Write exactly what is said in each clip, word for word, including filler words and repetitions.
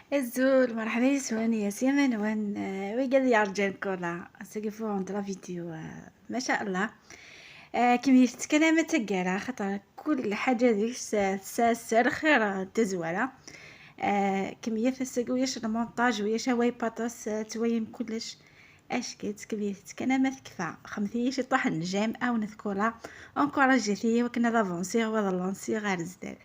Azul, merḥba yes-wen, yes yaman-wen. Eh, wigad yerǧan kula, ass-agi ffɣen-d la vidéo, eh, ma sha Allah. Eh, kemmlet kan ama taggara, xaṭer kul ḥaǧa deg-s, eh, tesɛa sser lxir, eh, n tazwara. Eh, kemmlet ass-agi ulac lmontaj, ulac away patos, eh, twayem kullec. Acked, kemmlet kan ama tekfa. Xedmet-iyi ciṭuḥ n j'aime, ɛawnet kula, encouragit-iyi wakken ad avansiɣ, ad lansiɣ ɣer zdat.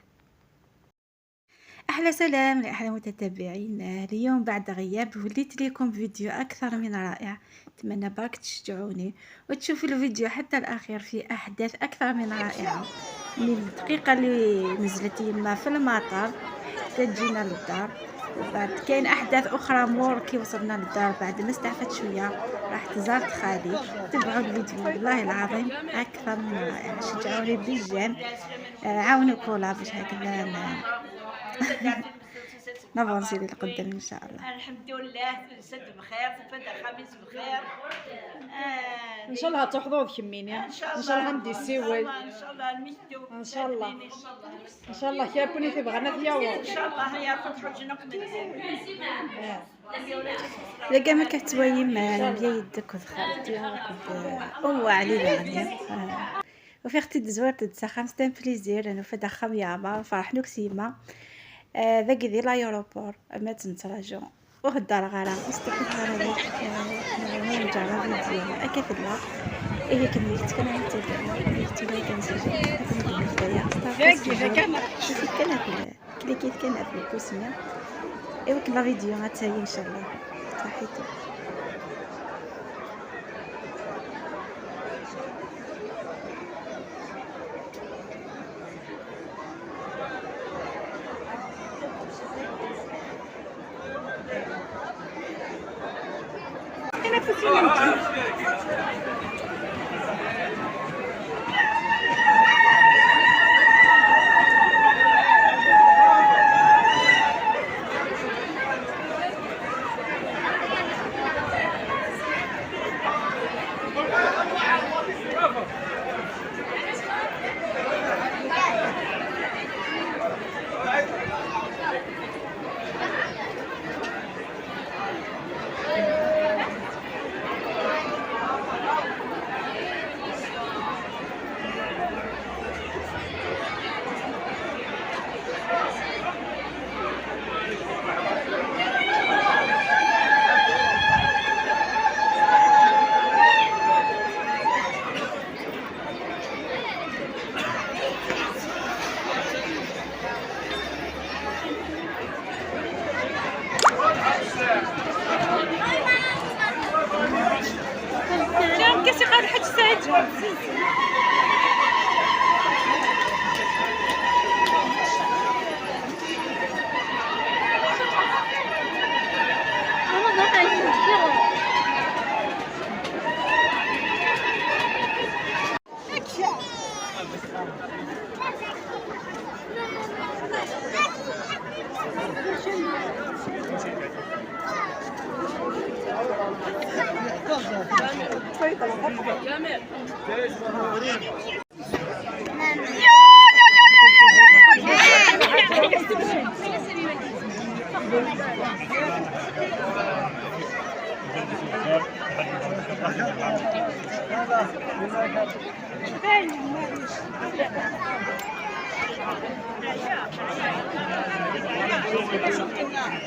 أحلى سلام لأحلى متتبعين. اليوم بعد غياب وليت ليكم فيديو أكثر من رائع، نتمنى برك تشجعوني وتشوفوا الفيديو حتى الأخير، فيه أحداث أكثر من رائعة. من الدقيقة اللي نزلت يما في المطار حتى جينا للدار، وبعد كاين أحداث أخرى مور كي وصلنا للدار، بعد ما استعفت شوية راحت زارت خالي. تبعوا الفيديو والله العظيم أكثر من رائع، شجعوني بالجيم. آه، عاونوا كولا باش هكذا ن-، نافونسي للقدام إن شاء الله. الحمد لله، تنسد بخير، تنفد خميس بخير. آه، إن شاء الله تحضر كميني. إن شاء الله. إن شاء الله غندي السيوي. إن شاء الله، إن شاء الله المكتوب. إن شاء الله. إن شاء الله كي يكون يثبغنا في يوم. إن شاء الله يا فتح جنوك من الزين. آه. لقى ما كتوايم، آه، بيا يدك وذخرتي وكب-، أوه، علي العظيم. آه. وفي اختي دزوار تدسا خمس تان بليزير، لأنه فدا خم ياما، فرح نوك سيما. آه، ذاك ذي لايروبور، أما تنتراجو. وهدار غارة، استقبل غارة، آه، نرجع غارة ديالها. أكا في الله. إيه كمية كان عندي، كمية كان سجل. كمية كان. شوفي كان في، كليكيت كان في الكوسمة. إيوا كل فيديو غتسالي إن شاء الله. صحيتو. كاسي قال الحاج سعيد.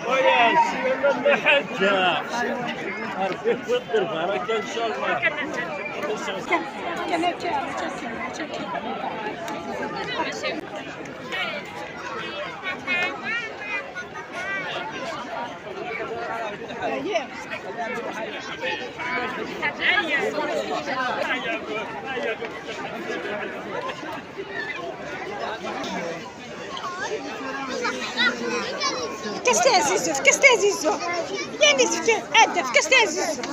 ويا سلام الحاجة. ربي يكثر بركة إن شاء الله. كاس تاع زيزو، كاس تاع زيزو. يعني زفت هذا، كاس تاع زيزو.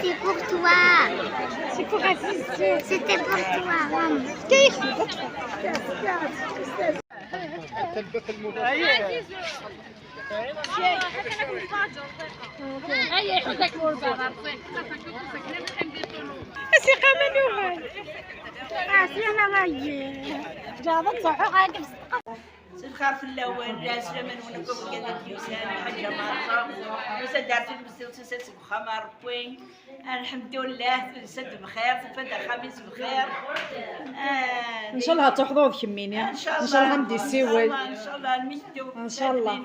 C'était pour toi. C'est pour Aziz. C'était pour toi, maman. كيف؟ هيا يحطك مور بابا. اسي قام نوغل. اسي انا رايي. جابت صحو غاك. Lxir fell-awen, lɛeslama-nwen akk, wigad i d-yusan, Lḥaǧa Marfa, nusa-d ar tlemmiẓt, nusa-d seg uxxam n Ṛebbi. Lḥemdullah, tusa-d bxir, tufa-d axxam-is bxir. Ah, Ncallah ad truḥeḍ ɣur-k kemmini. Ncallah ad m-d-issiwel. Ncallah, ncallah, almi tekdub. Ncallah.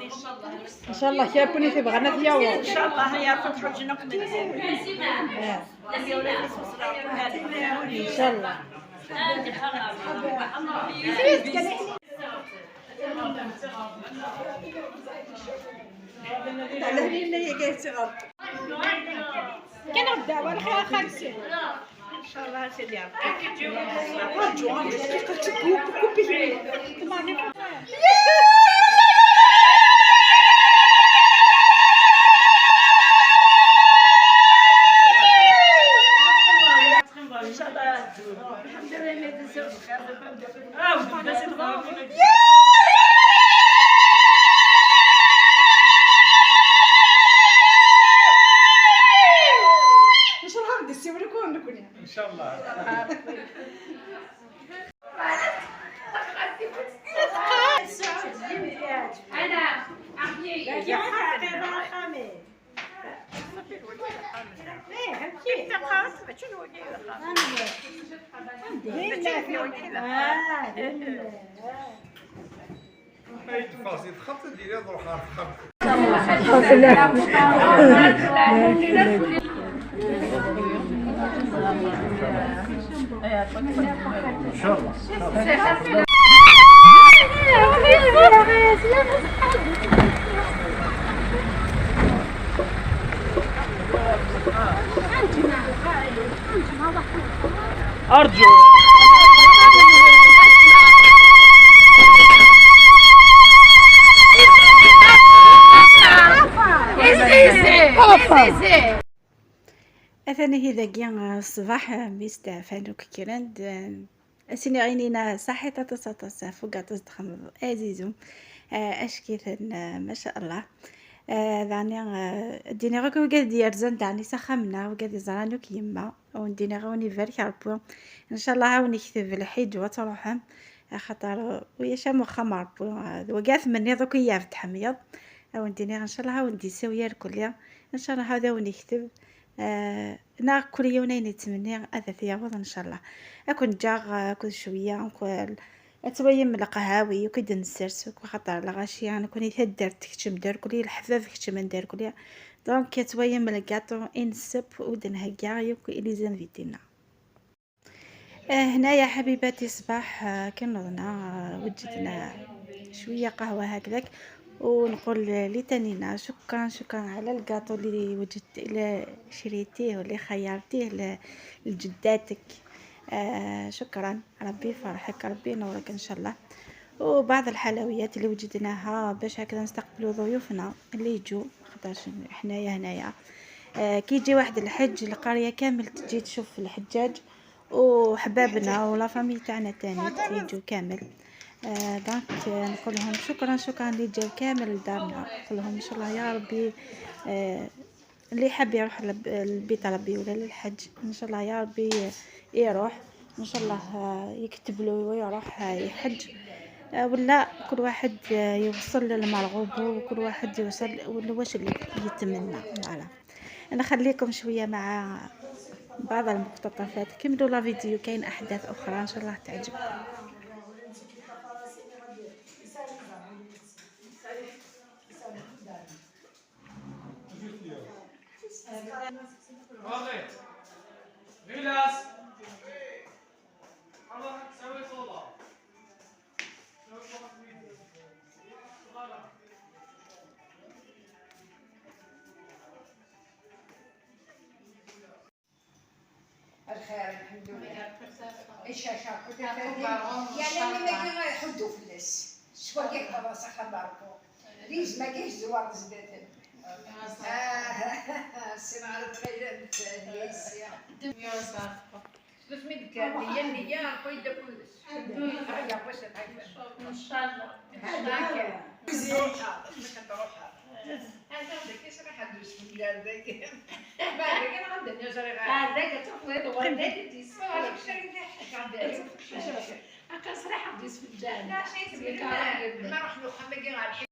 Ncallah kra n win i t-ibɣan ad t-yaweḍ. Ncallah ya Ṛebbi, ad ḥuǧǧen akk medden. Ah. Ncallah. Kan ɣ ddeɛwa lxir a xalti. Ncallah a sidi Ṛebbi. Ncallah. Alḥemdullah, ma d-nsiɣ bxir. Ncallah ad d-issiwel akk nekni. Ncallah. Ay d-teffeɣ si texxamt, ad d-yili ad ruḥeɣ ɣer texxamt. أرجو. Atan ihi dagi, eh, ṣṣbeḥ, eh, mi steɛfan akk kkren-d, eh, Ad s-iniɣ inina saḥit aṭas aṭas ɣef ugaṭu i s-d-txedmeḍ a Zizu. Eh, acek-iten, eh, ma sha Allah. Eh, daɣni, eh, ad d-iniɣ akk wigad d-yerzan daɣni s axxam-nneɣ, wigad iẓran akk yemma, ad wen-d-iniɣ ad wen-ibarek Ṛebbi. Ncallah ad wen-ikteb lḥiǧ u ad truḥem, axaṭer, eh, ulac am uxxam n Ṛebbi, eh, d wagi ad tmenniḍ akk i yiɛbed tḥemmyeḍ. Ad wen-d-iniɣ ncallah ad wen-d-isawi irkelli, ncallah ad wen-ikteb. Eh, neɣ kul yiwen ayen yettmenni ad t-yaweḍ, ncallah. Ad ken-ǧǧeɣ, eh, akked cwiya, ad twalim lqahawi, akk i d-nessers, akk axaṭer lɣaci, nekkni taddart tekcem d irkelli, leḥbab kecmen d irkelli. Donc, ad twalim lgaṭu i nesseww u d-nhegga, yakk i les invités-nneɣ. Eh, هنايا حبيباتي صباح، eh, كي نضنا، eh, وجدنا شوية قهوة هكذاك، ونقول لتنينة شكرا، شكرا على القاطو اللي وجدت، اللي شريتيه واللي خيرتيه ل-، لجداتك. آه، شكرا، ربي يفرحك، ربي ينورك إن شاء الله. وبعض الحلويات اللي وجدناها باش هكذا نستقبلوا ضيوفنا اللي يجوا، خاطرش حنايا هنايا، آه، كي يجي واحد الحج، القرية كامل تجي تشوف الحجاج، وحبابنا و la famille تاعنا تاني يجوا كامل. آه، donc، آه، نقول لهم شكرا، شكرا اللي جاوا كامل لدارنا. نقول لهم إن شاء الله يا ربي، آه، اللي حاب يروح لب-، لبيت ربي ولا للحج، إن شاء الله يا ربي يروح، إن شاء الله، آه، يكتب له ويروح، آه، يحج. آه، ولا كل واحد، آه، يوصل للمرغوب، وكل واحد يوصل ولا واش اللي يتمنى. Voilà. نخليكم شوية مع بعض المقتطفات. كملوا la vidéo، كاين أحداث أخرى إن شاء الله تعجبكم. الخير، الحمد لله. الشاشة كلها فاتحة. يعني اللي ما كان يحدوا في الناس. شوية كبر صحة باركو. ليز ما كاينش زوار زداتن. آه، السنة على تغير الثانية. ثلاثمية كان هي النية، القيد كلش. الحمد لله. هيا، واش الحاجة؟ إن شاء الله. هذا كان. روحها، روحها. هذا بدك يصير حد يسمي لها هذاك. بعد كان عندنا جري غير. هذاك تقوي، هذاك تيسمع. هذاك الشيء اللي حاجة عندها. Akka sriḥeɣ-d isfenǧan. Zik ara nruḥ nuxxam-agi ɣer lḥi.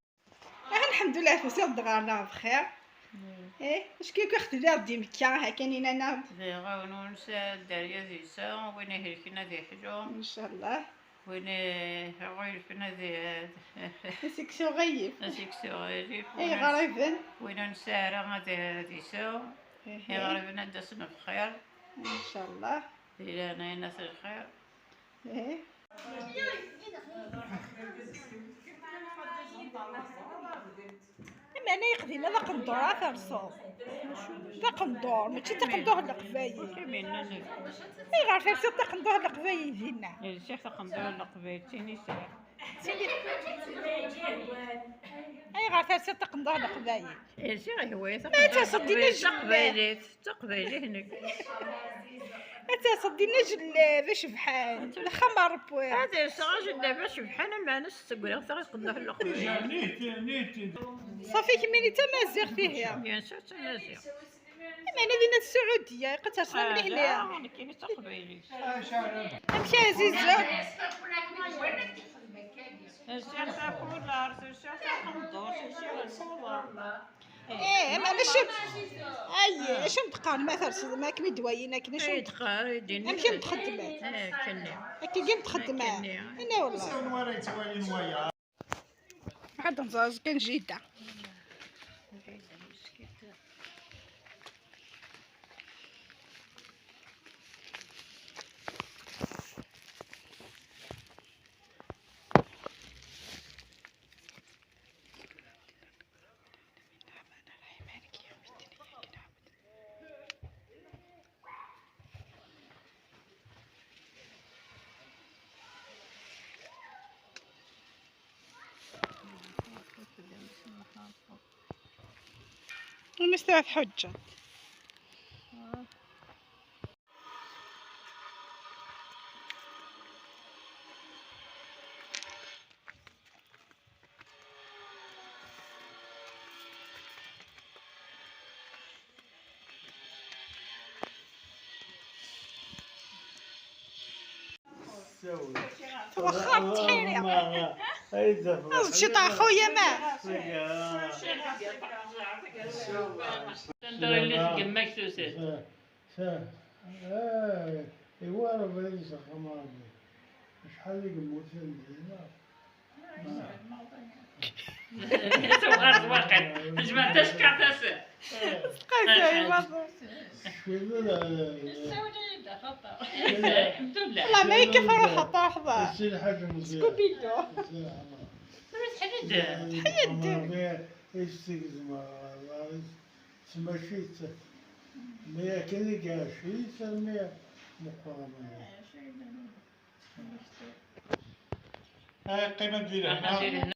Ah, lḥemdullah, tusiḍ-d ɣer-neɣ bxir. Eh, acku akk i ɣ-telliḍ di Mekka, ha kan inin-aɣ-d. Diɣ, win ur nesɛi dderya ad isew, win ihelken ad iḥlu. Ncallah. Win iɣulfen ad i-, ad s-ikkes uɣilif. Ad s-ikkes uɣilif. Iɣriben. Win ur nesɛi ara ad, ad isew. Ihi. Iɣriben ad d-asen bxir. Ncallah. Di leɛnaya-nnes lxir. Ihi. Meɛna yeqdim ad aqendur ad terseḍ. D aqendur, mačči d taqendurt n Leqbayel. Ayɣer tersiḍ taqendurt n Leqbayel dinna? Rsiɣ taqendurt n Leqbayel, d tin i sɛiɣ. Ayɣer tersiḍ taqendurt n Leqbayel? Rsiɣ i hwayet. Ma ad taseḍ dinna d taqbaylit, d taqbaylit nekk. Ad taseḍ dinna d ajellab acebḥan, d axxam n Ṛebbi. Ad rseɣ ajellab acebḥan, ameɛna s tegriɣ taqendurt n Leqbayel. Ṣafi kemmini d tamaziɣt ihi. Bien sûr, d tamaziɣt. Meɛna dinna di Sɛudya, iqater sna mliḥ. Ah, nekkini d taqbaylit. Amek a Ɛziza? Rsiɣ tapulart, rsiɣ taqendurt, rsiɣ lkuḍa. Eh, meɛna acu, ay, acu m-d-qqaren ma terseḍ, ma akken i d-wayin akken, acu m-d-qqaren? Amek i m-d-xeddmen? Akken i m-d-xeddmen? Ini wallah. Ad nẓer azekka n jida. المستوى حجة. Twexxer ttḥiri. Aw, ciṭ a xuya, ma. Anda yelli tgemma-k tusa? Iwa Rebbi s axxam Rebbi. Acḥal i yemmuten dinna. Tuɣal waqil. Jemɛet tacekkaṛt-as. Sqayes ay baḍu. Cwi d la. Alḥemdulillah. Allah ma yekfa ruḥ ṭaḥḍa. Si lḥaǧ Meẓyan. Skubido. Tḥeyya-d. Tessegzem ɣer tmacint. Mi akken i iɛac armi meqqer. Ay, qqim ad d-ilehna.